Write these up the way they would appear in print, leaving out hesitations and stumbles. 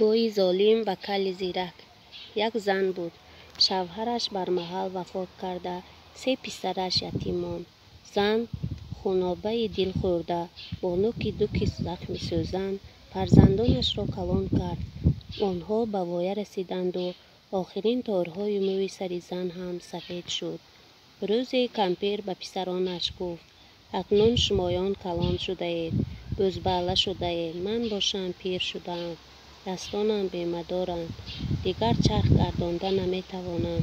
Бои золим ва кали зирак. Як зан буд. Шавҳараш бармаҳал вафот карда, се писараш ятим монд. Зан хунобаи дил хӯрда, бо нӯки дуки захми сӯзан фарзандонашро калон кард. Онҳо ба воя расиданду охирин торҳои мӯи сари зан ҳам сафед шуд. Рӯзе кампир ба писаронаш гуфт: акнун шумоён калон шудаед, бӯзбалла шудаед, ман бошам пир шудаам, дастонам бемадоранд, дигар чарх гардонда наметавонам,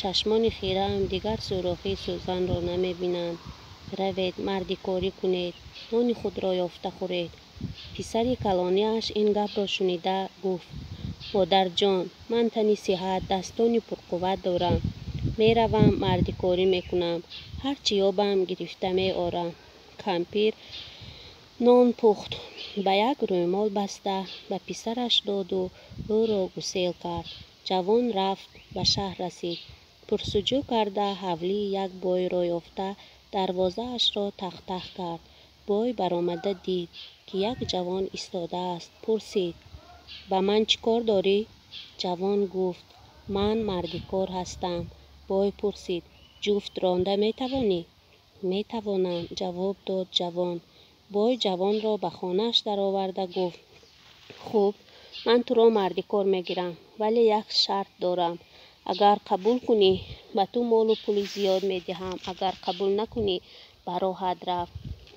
чашмони хираам дигар сӯрохи сӯзанро намебинанд. Равед, мардикорӣ кунед, нони худро ёфта хӯред. Писари калониаш ин гапро шунида гуфт: модарҷон, ман тани сиҳат, дастони пурқувват дорам. Меравам, мардикорӣ мекунам, ҳар чӣ ёбам гирифта меорам. Кампир нон пухт, ба як рӯмол баста ба писараш доду ӯро гусел кард. Ҷавон рафт, ба шаҳр расид. Пурсуҷӯ карда ҳавлии як бойро ёфта, дарвозаашро тах-тах кард. Бой баромада дид, ки як ҷавон истодааст. Пурсид: ба ман чӣ кор дорӣ? Ҷавон гуфт: ман мардикор ҳастам. Бой пурсид: ҷуфт ронда метавонӣ? Метавонам, ҷавоб дод ҷавон. Бой ҷавонро ба хонааш дароварда гуфт: хуб, ман туро мардикор мегирам, вале як шарт дорам. Агар қабул кунӣ, ба ту молу пули зиёд медиҳам, агар қабул накунӣ, ба роҳат рав.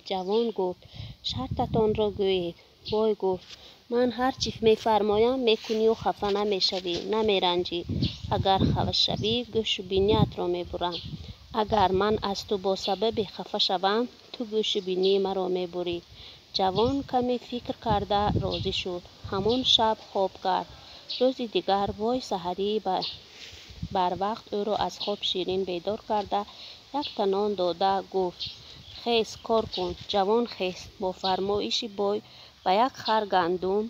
Ҷавон гуфт: шартатонро гӯед. Бой гуфт: ман ҳар чӣ мефармоям мекунию хафа намешавӣ, намеранҷӣ. Агар хафа шавӣ, гӯшу биниятро мебурам. Агар ман аз ту бо сабаби хафа шавам, ту гӯшу бинии маро мебурӣ. Ҷавон каме фикр карда розӣ шуд. Ҳамон шаб хоб кард. Рӯзи дигар бой саҳарӣ барвақт ӯро аз хоб ширин бедор карда, якта нон дода гуфт: хез, кор кун. Ҷавон хест. Бо фармоиши бой ба як хар гандум,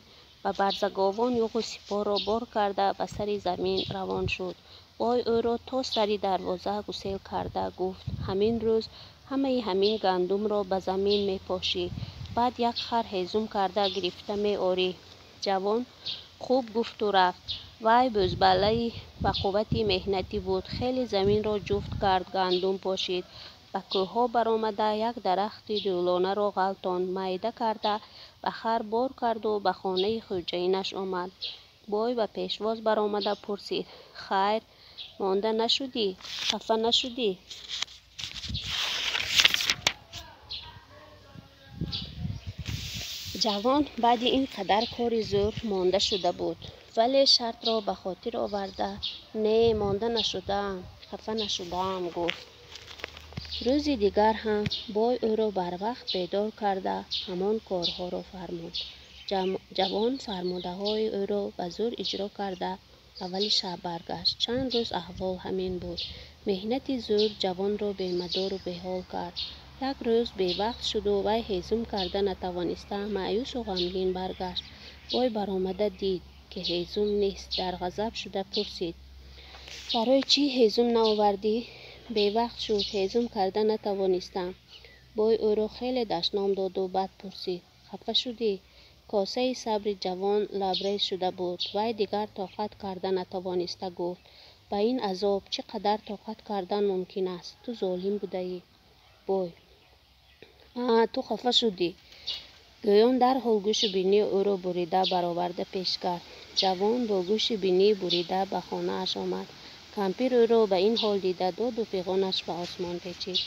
ба барзаговон юғу сипорро бор карда ба сари замин равон шуд. Бой ӯро то сари дарвоза гусел карда гуфт: ҳамин рӯз ҳамаи ҳамин гандумро ба замин мепошӣ, баъд як хар ҳезум карда гирифта меорӣ. Ҷавон хуб гуфту рафт. Вай бӯзбаллаи ба қуввати меҳнатӣ буд. Хеле заминро ҷуфт кард, гандум пошид. Ба кӯҳҳо баромада як дарахти дӯлонаро ғалтонд, майда карда ба хар бор карду ба хонаи хӯҷаинаш омад. Бой ба пешвоз баромада пурсид: хайр, монда нашудӣ, хафа нашудӣ? Ҷавон баъди ин қадар кори зӯр монда шуда буд, вале шартро ба хотир оварда: не, монда нашудаам, хафа нашудаам, гуфт. Рӯзи дигар ҳам бой ӯро барвақт бедор карда ҳамон корҳоро фармуд. Ҷавон фармудаҳои ӯро ба зӯр иҷро карда аввали шаб баргашт. Чанд рӯз аҳвол ҳамин буд. Меҳнати зӯр ҷавонро бемадору беҳол кард. Як рӯз бевақт шуду вай ҳезум карда натавониста маъюсу ғамгин баргашт. Бой баромада дид, ки ҳезум нест. Дар ғазаб шуда пурсид: барои чӣ ҳезум наовардӣ? Бевақт шуд, ҳезум карда натавонистам. Бой ӯро хеле дашном доду баъд пурсид: хафа шудӣ? Косаи сабри ҷавон лабрез шуда буд. Вай дигар тоқат карда натавониста гуфт: ба ин азоб чӣ қадар тоқат кардан мумкин аст? Ту золим будаӣ. Бой: а, ту хафа шудӣ. Гӯён дарҳол гӯшу бинии ӯро бурида бароварда пеш кард. Ҷавон бо гӯши бинӣ бурида ба хонааш омад. Кампир ӯро ба ин ҳол дида доду фиғонаш ба осмон печид.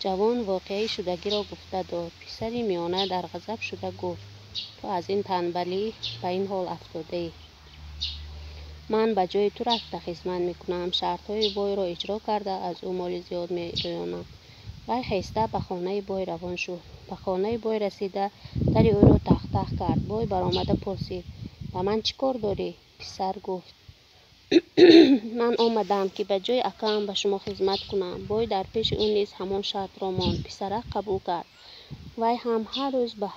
Ҷавон воқеаи шудагиро гуфта дод. Писари миёна дар ғазаб шуда гуфт: ту аз ин танбалӣ ба ин ҳол афтодаӣ. Ман ба ҷои ту рафта хизмат мекунам, шартҳои бойро иҷро карда аз ӯ моли зиёд мерӯёнам. Вай хеста ба хонаи бой равон шуд. Ба хонаи бой расида дари ӯро тах-тах кард. Бой баромада пурсид: ба ман чӣ кор дорӣ? Писар гуфт: ман омадам, ки ба ҷои акаам ба шумо хизмат кунам. Бой дар пеши ӯ низ ҳамон шартро монд. Писарак қабул кард. Вай ҳам ҳар рӯз ба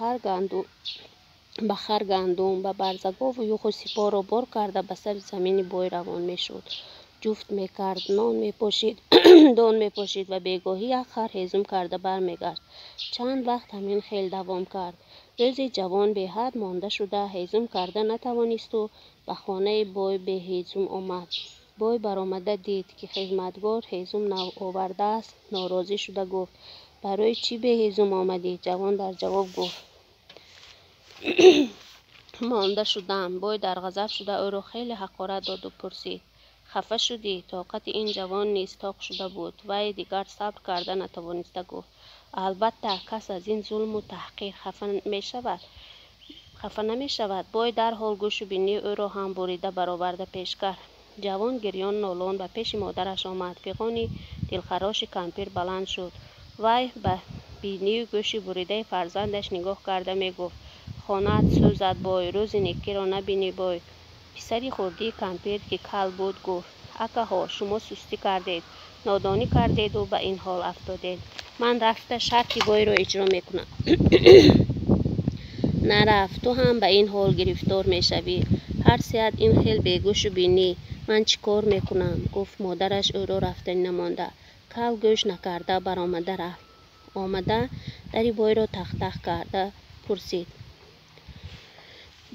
хар гандум, ба барзагову юху сипорро бор карда ба сари замини бой равон мешуд. Ҷуфт мекард, нон мепошид, дон мепошид ва бегоҳӣ як хар ҳезум карда бармегашт. Чанд вақт ҳамин хел давом кард. Рӯзе ҷавон беҳад монда шуда, ҳезум карда натавонисту ба хонаи бой беҳезум омад. Бой баромада дид, ки хизматгор ҳезум наовардааст, норозӣ шуда гуфт: барои чӣ беҳезум омадӣ? Ҷавон дар ҷавоб гуфт: монда шудам. Бой дар ғазаб шуда ӯро хеле ҳақорат доду пурсид: хафа шудӣ? Тоқати ин ҷавон низ тоқ шуда буд. Вай дигар сабр карда натавониста гуфт: албатта, кас аз ин зулму таҳқир хафа намешавад. Бой дарҳол гӯшу бинии ӯро ҳам бурида бароварда пеш кард. Ҷавон гирён нолон ба пеши модараш омад. Фиғони дилхароши кампир баланд шуд. Вай ба бинию гӯши буридаи фарзандаш нигоҳ карда мегуфт: хонаат сӯзад, бой, рӯзи некиро набинӣ, бой. Писари хурдии кампир, ки кал буд, гуфт: акаҳо, шумо сустӣ кардед, нодонӣ кардеду ба ин ҳол афтодед. Ман рафта шарти бойро иҷро мекунам. Нарафт, ту ҳам ба ин ҳол гирифтор мешавӣ. Ҳар сеат ин хел бегӯшу бинӣ, ман чӣ кор мекунам? Гуфт модараш ӯро рафтанӣ намонда. Кал гӯш накарда баромада рафт. Омада дари бойро тах-тах карда пурсид.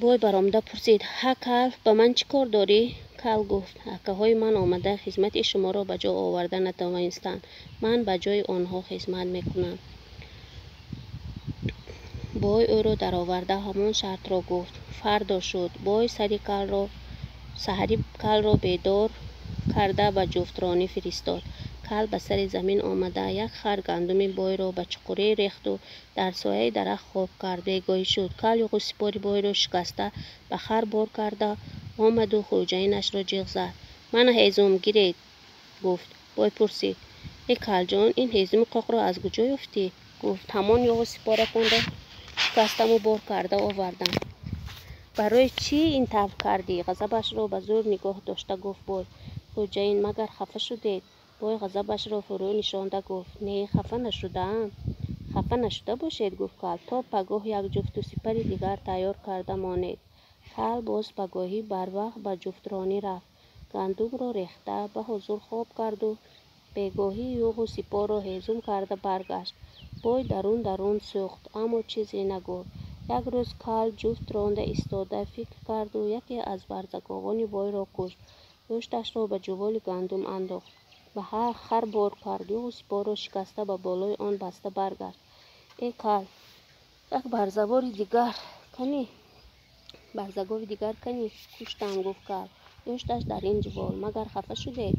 Бой баромада пурсид: ҳа кал, ба ман чӣ кор дорӣ? Кал гуфт: акаҳои ман омада хизмати шуморо ба ҷо оварда натавонистанд. Ман ба ҷои онҳо хизмат мекунам. Бой ӯро дароварда ҳамон шартро гуфт. Фардо шуд. Бой саҳари калро бедор карда ба ҷуфтронӣ фиристод. Кал ба сари замин омада як хар гандуми бойро ба чуқурӣ рехту дар сояи дарахт хоб кард. Бегоҳӣ шуд. Кал юғу сипори бойро шикаста ба хар бор карда омаду хӯҷаинашро ҷиғ зад. Мана ҳезум, гиред, гуфт. Бой пурсид: э калҷон, ин ҳезуми қоқро аз куҷо ёфтӣ? Гуфт: ҳамон юғу сипоратонро шикастаму бор карда овардам. Барои чӣ ин тавр кардӣ? Ғазабашро ба зӯр нигоҳ дошта гуфт бой. Хӯҷаин, магар хафа шудед? Бой ғазабашро фурӯ нишонда гуфт: не, хафа нашудаам. Хафа нашуда бошед, гуфт кал, то пагоҳ як ҷуфту сипари дигар тайёр карда монед. Кал боз пагоҳӣ барвақт ба ҷуфтронӣ рафт. Гандумро рехта ба ҳузур хоб карду бегоҳӣ юғу сипорро ҳезум карда баргашт. Бой дарун дарун сӯхт, аммо чизе нагуфт. Як рӯз кал ҷуфт ронда истода фикр карду яке аз барзаговони бойро кушт. Гӯшташро ба ҷуволи гандум андохт. Ба хар бор кард, юғу сипорро шикаста ба болои он баста баргашт. Э кал, як барзавори дигар кани, барзагови дигар кани куштам, гуфт кал. Гӯшташ дар ин ҷувол, магар хафа шудед?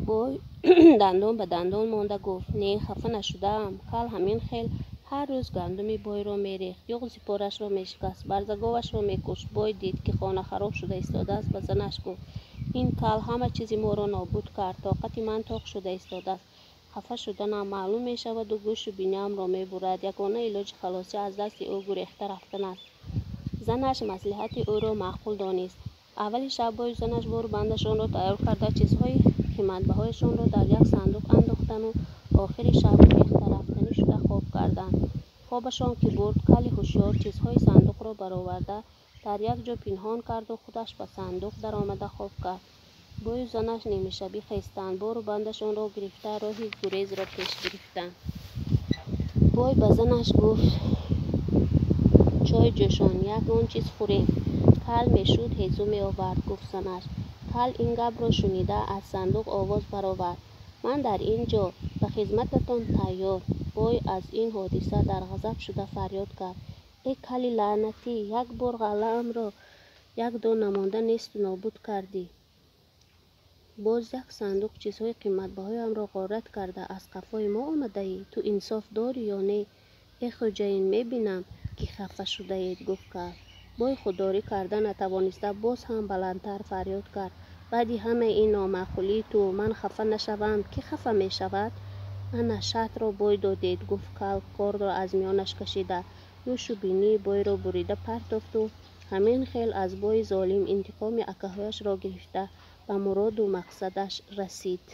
Бой дандон ба дандон монда гуфт: не, хафа нашудаам. Кал ҳамин хел ҳар рӯз гандуми бойро мерехт, юғу сипорашро мешикаст, барзаговашро мекушт. Бой дид, ки хона хароб шуда истодааст, ба занаш гуфт: ин кал ҳама чизи моро нобуд кард, тоқати ман тоқ шуда истодааст. Хафа шуданам маълум мешаваду гӯшу биниамро мебурад. Ягона илоҷи халосӣ аз дасти ӯ гурехта рафтан аст. Занаш маслиҳати ӯро маъқул донист. Аввали шаб бою занаш бору бандашонро тайёр карда, чизҳои қиматбаҳояшонро дар як сандуқ андохтану охири шаб гурехта рафтанӣ шуда хоб карданд. Хобашон ки бурд, кали ҳушёр чизҳои сандуқро бароварда дар як ҷо пинҳон карду худаш ба сандуқ даромада хоб кард. Бою занаш нимшабӣ хестанд, бору бандашонро гирифта роҳи гурезро пеш гирифтанд. Бой ба занаш гуфт: чой ҷӯшон, ягон чиз хӯрем. Кал мешуд ҳезум меовард, гуфт занаш. Кал ин гапро шунида аз сандуқ овоз баровард: ман дар ин ҷо ба хизмататон тайёр. Бой аз ин ҳодиса дар ғазаб шуда фарёд кард: э кали лаънатӣ, як бор ғаллаамро як дона монда несту нобуд кардӣ. Боз як сандуқ чизҳои қиматбаҳоямро ғорат карда аз қафои мо омадаӣ? Ту инсоф дорӣ ё не? Э хӯҷаин, мебинам, ки хафа шудаед, гуфт кал. Бой худдорӣ карда натавониста боз ҳам баландтар фарёд кард: баъди ҳамаи ин номаъқулии ту ман хафа нашавам, кӣ хафа мешавад? Ана шартро бой додед, гуфт кал кордро аз миёнаш кашида. Гӯшу бинии бойро бурида партофту ҳамин хел аз бои золим интиқоми акаҳояшро гирифта ба муроду мақсадаш расид.